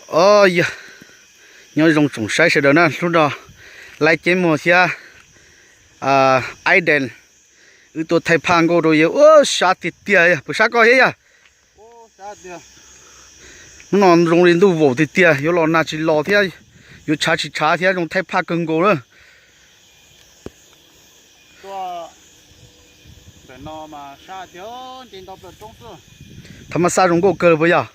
Os, yog nyob zoo tsoom saib sawv daws na, hnub no Laib Ceeb Muag thiab Aib Dees wb tuaj thaij phaj nkauj rau yawg ua sab tiag tiag, puas sab koj thiab yog? Hnub no zoo li ntuj vaum tiag tiag, yuav los nag tsis los thiab, yuav tshav tsis tshav thiab, zoo thaij phaj kawg nkaus na. Tham ma xaj zoo nkauj kawg li puas yog?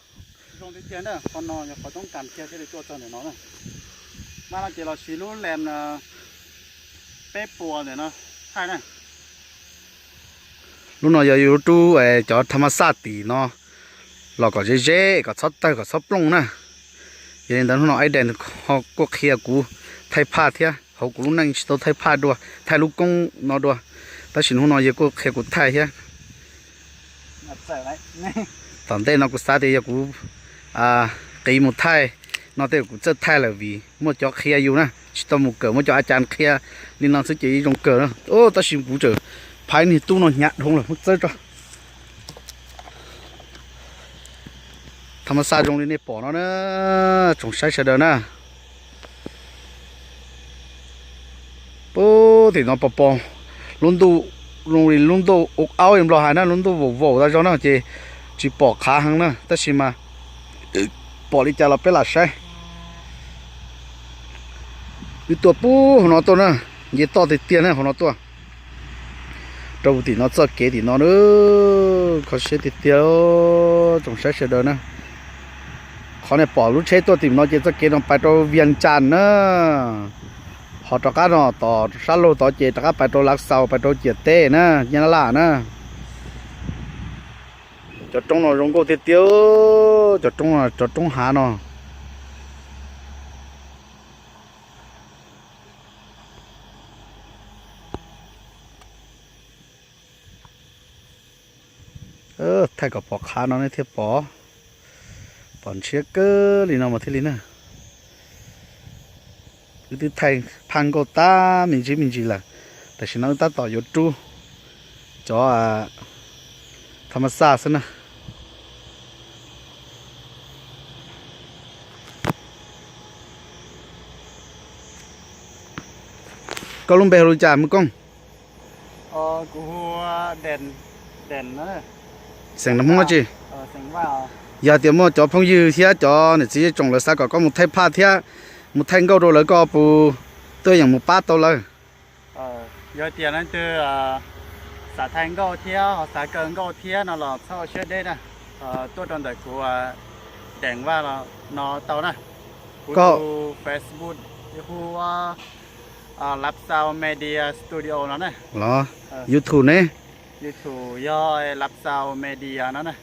Hnub no yog yuav rub cov tham ma xaj tim no los kom ze ze, kom txhob tawg kom txhob plooj na. Yog li ntawd hnub no Aib Dees ho kuj qhia kuv thaij phaj thiab, hauv kuv lub neej tsis tau thaij phaj dua, thaij lub koob no dua, tab sis hnub no yawg kuj qhia kuv thaij thiab. Tom ntej no kuv xav tias yog kuv qiv mus thaij no tej kuv txawj thaij lawm vim muaj cov qhia yus na, tsis tau mus kawm, muaj cov a cas qhia li no xwb ces yeej zoo kawg na. Tab sis kuv tseem phais niag tub no hnyav dhau lawm, muab txawb tso. Tham ma xaj zoo li nej pom no na, tsoom saib sawv daws na. Pub tim no pos pos, lub ntuj zoo li lub ntuj ub aub li Nplog hais na, lub ntuj vaum vaum tas zog na ces tsis pom qhav heev na, tab sis mas pom li cas los peb lam saib. Wb tuaj pub hauv no tuaj na, nce toj tiag tiag na hauv no tuaj. Rau tim no txoj kev tim no na, kho siab tiag tiag, tsoom saib sawv daws na. Qhov nej pom lub tsheb tuaj tim no ces txoj kev no pais rau Vias Cas na, ho rov qab no tom sab laug tod ces rov qab pais rau Lav Xaus, pais rau ciam teb na, Nyab Laj na. Cov roob no zoo nkauj tiag tiag, cov roob, cov roob hav no. Thaij kom pom qhav no nej thiaj pom, pom ntshiab kawg li no mas thiaj li na. Wb twb thaij phaj nkauj tag me ntsis me ntsis lawm, tam sim no wb tab tom yuav rub cov tham ma xaj xwb na. Koj lub npe hu li cas me koob? Xeem Hmoob dab tsi? Yog tias muaj cov phooj ywg thiab cov niam txiv tsoom lawv xav kom koj mus thaij phaj thiab mus thaij nkauj rau lawv, koj puas tuaj yeem mus pab tau lawv? Yog tias leej twg xav thaij nkauj thiab ho xav kaw nkauj thiab no los txhob ua siab deb na, tuaj rau ntawm kuv Deem Vaj no tau na. Kuv tus Facebook hu ua Lav Xaus Media Studio no na. Los, YouTube ne? YouTube yog Lav Xaus Media no na.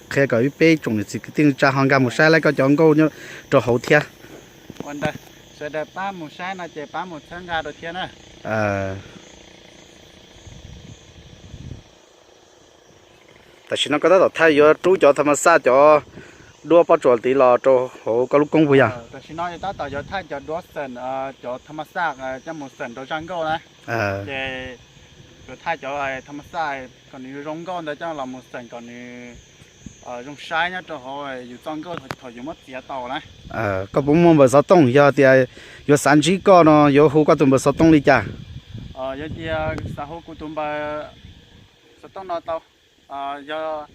Qhia kom ib peb tsoom niam txiv kwv tij neej tsa ho nkag mus saib lawv koj cov nkauj nyob rau hauv thiab. Ua ntawd, sawv daws pab mus saib no ces pab mus txhawb nqa rau thiab na. Tam sim no koj tab tom thaij yuav rub cov tham ma xaj cov duab pob tsuas tid los rau hauv koj lub koob puas yog? Tam sim no tab tom yuav thaij cov duab xeem, cov tham ma xaj coj mus xeem rau zaj nkauj na. Ces yuav thaij cov tham ma xaj kom nws zoo nkauj ntawd coj los mus xeem kom nws zoo saib nyob rau hauv yus txoj nkauj thaum yus muab txiav tau na. Koj puas muaj npawb xov tooj? Yog tias yuav xav ntsib koj no yuav hu koj tus npawb xov tooj li cas? Yog tias xav hu kuv tus npawb xov tooj no tau, yog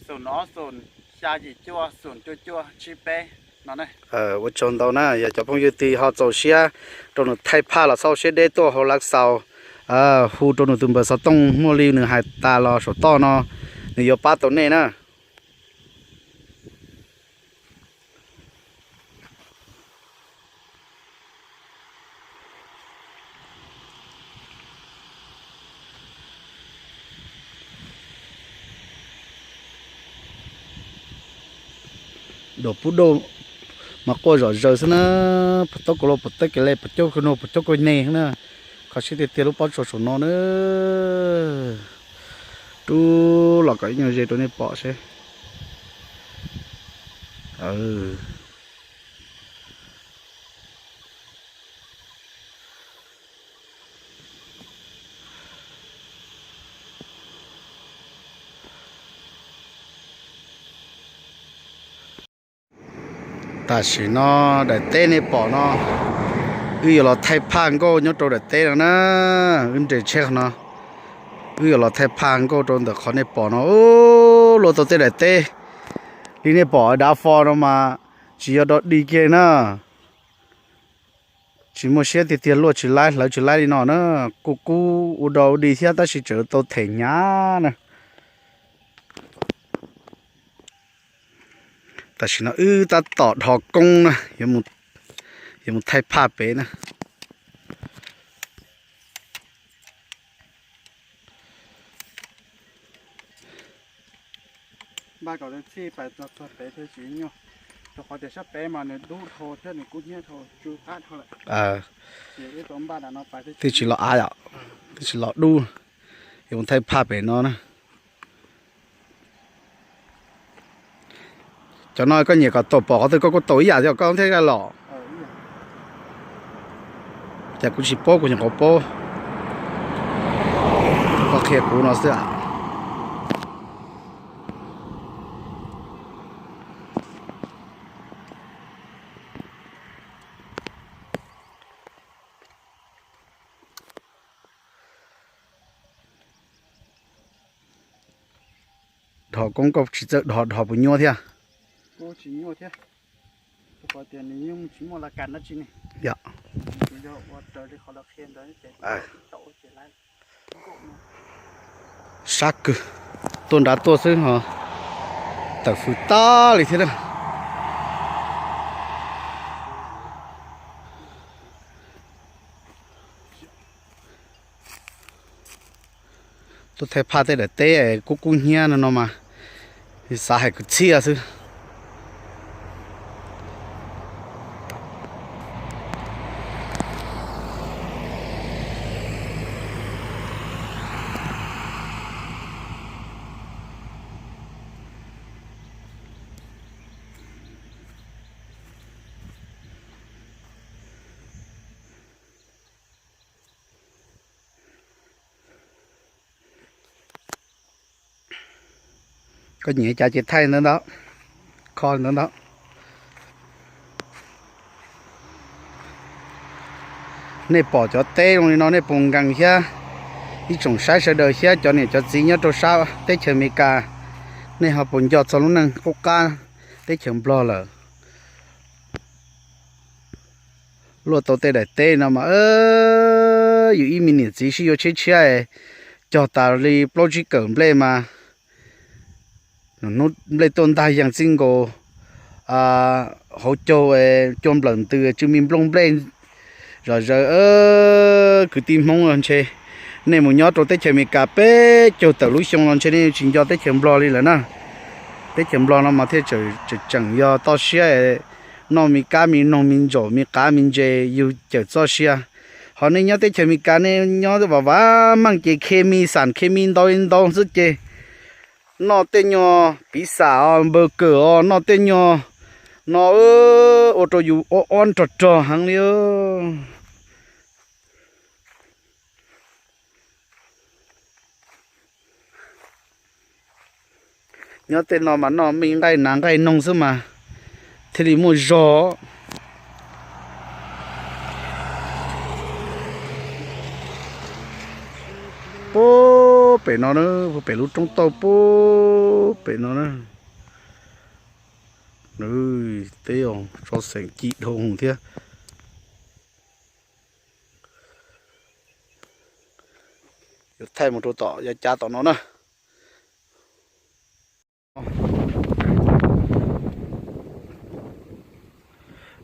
xoom ob xoom xya yim cuaj xoom cuaj cuaj tsib peb no ne. Ua tsaug ntau na, yog cov phooj ywg twg ho txaus siab rau nws thaij phaj los txhob ua siab deb tuaj hauv Lav Xaus, hu rau nws tus npawb xov tooj muaj li nws hais tas los saum toj no, nws yuav pab tau nej na. Dam pub daj mas quaj zom zaws xwb na, puas taub kaus laj puas taub kev le puas caub kaus nug puas caub kaus neg na. Kho siab tiag tiag lub pob tsuas saum no na. Rub los kom ib nyuag ze rau nej pom seb. Tam sim no daim teb nej pom no, wb yuav los thaij phaj nkauj nyob rau daim teb no na. Wb nres tsheb qhov no, wb yuav los thaij phaj nkauj rau ntawm qhov nej pom no. Ub, luaj tau tej daim teb li nej pom dav fo no mas tsis yog dog dig kiag na. Tsis muaj siab tiag tiag, luaj tsis laib hlawv tsis laib li no na. Kuj kub ua dog ua dig thiab tab sis tseem tau them hnyav na. Tam sim no wb tab tom dhos koob na, yuav mus thaij phaj pem na. Twb tsis los av, twb tsis los dub, yuav mus thaij phaj pem no na. Cov no koj nyiam kom tau pom qhov twg koj kuj tau ib yam thiab, koj thiaj los. Cas kuv tsis paub, kuv nyuam qhuav paub, koj qhia kuv no xwb. Dhos koob koj tsis txawj dhos, dhos puas nyuaj thiab? Sab kawg, tuaj nrad tuaj xwb ho tawm fws tag li thiab na. Tuaj thaij phaj tej daim teb kub kub hnyiab no no mas xav hais kwv txhiaj xwb. Koj nyiam cas ces thaij ntawd ntag, kho ntawd ntag. Nej pom cov teb zoo li no nej puas nkees thiab? Ib tsoom saib sawv daws thiab cov niam cov txiv nyob rau sab teb chaws Amelikas, nej ho puas nco txog lub neej qub qab teb chaws Nplog lawm? Luaj tau tej daim teb no mas yus ib me niam txiv sib yuav tshiab tshiab, cog tas li plaub tsib kawm nplej mas hnub nplej tuaj ntag yees txij nkaus hauv caug, cua nplawm ntws tsw mi nplooj nplej zom zaws. Kwv tij Hmoob los ntshe nej mus nyob rau teb chaws Amelikas peb caug tawm lub xyoo los ntshe nej tsis nco teb chaws Nplog li lawm na. Teb chaws Nplog no mas thiaj tseem tseem yog toj siab, noj mi kab mi noog mi ntsaum mi qav mi ntses yug cawm txoj sia. Ho nej nyob teb chaws Amelikas nej nyob vam vam meej ces khe mi xam khe mi ntau li ntau xwb ces noj tej nyuag piv xam os, npaws kawm os, noj tej nyuag no ua rau yus ob ob nrog rog heev li. Nyob tej no mas noj me nqaij nas nqaij noog xwb mas thiaj li muaj zog. Puag pem no na, puag pem lub roob tauj puag pem no na. Teb tso xeem ci dhau hwv thiab. Yuav thaij mus rau tom yav cav tom no na.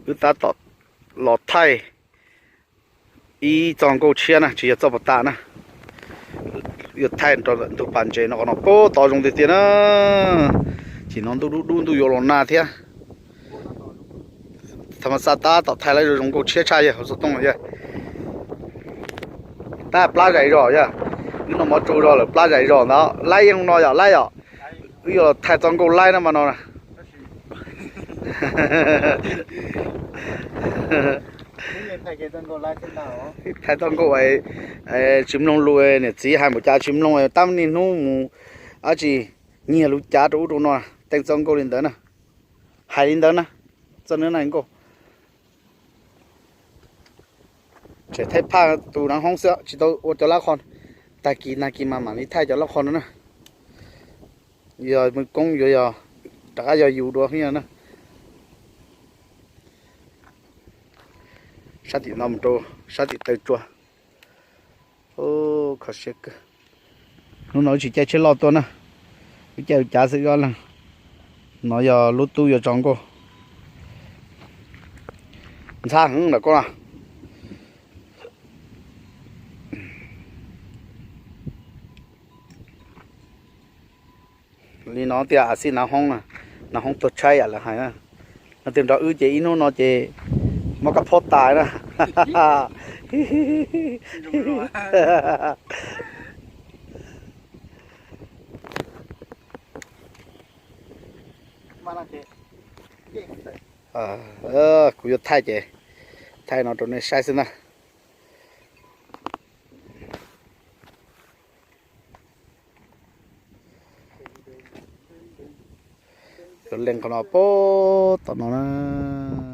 Wb tab tom los thaij ib txoj nkauj tshiab na, tsis yog txoj puas tas na. Yuav thaij rau ntug pas ntses no, qhov no puag tod zoo tiag tiag na. Ces no ntuj dub dub ntuj yuav los nag thiab. Tha ma xaj tab tom thaij laib zoo zoo nkauj tshiab tshaj yawg hauv xov tooj yawg. Tab plab zais zog yawg, wb noj mov tsaug zog lawm plab zais zog ntawd, laib yeej no yom laib yom. Wb yuav los thaij txoj nkauj laib no mas no. Thaij txoj nkauj tsis mloog lus, niam txiv hais npaum cas tsis mloog, tab niaj hnub mus dab tsi nyiag lub cav rau ub rau no, tej txoj nkauj li ntawd na, hais li ntawd na. Neb na nkauj. Tseem thaij phaj tus nav hoob xwb tsis tau ua cov lab qho. Tag kis nag kis mas mam li thaij cov lab qho no na. Yog mus koob yuav yog rov qab yog yus dua thiab na. Sab tim no mus rau sab tim taw tsua. Kho siab kawg. Hnub no wb tsis caij tsheb loj tuaj na, wb caij ua cav xwb ob leeg. No yog lub tub yuav tso nkauj. Ntxhab heev lawm koj na. Li no tias a xij nav hoob na, nav hoob tuag tshaib yam lawv hais na. No tias nrog wb ces ib hnub no ces mob kab phob tas na. Kuv yuav thaij ces thaij no rau nej saib xwb na. Yuav leej qhov no puag tom no na.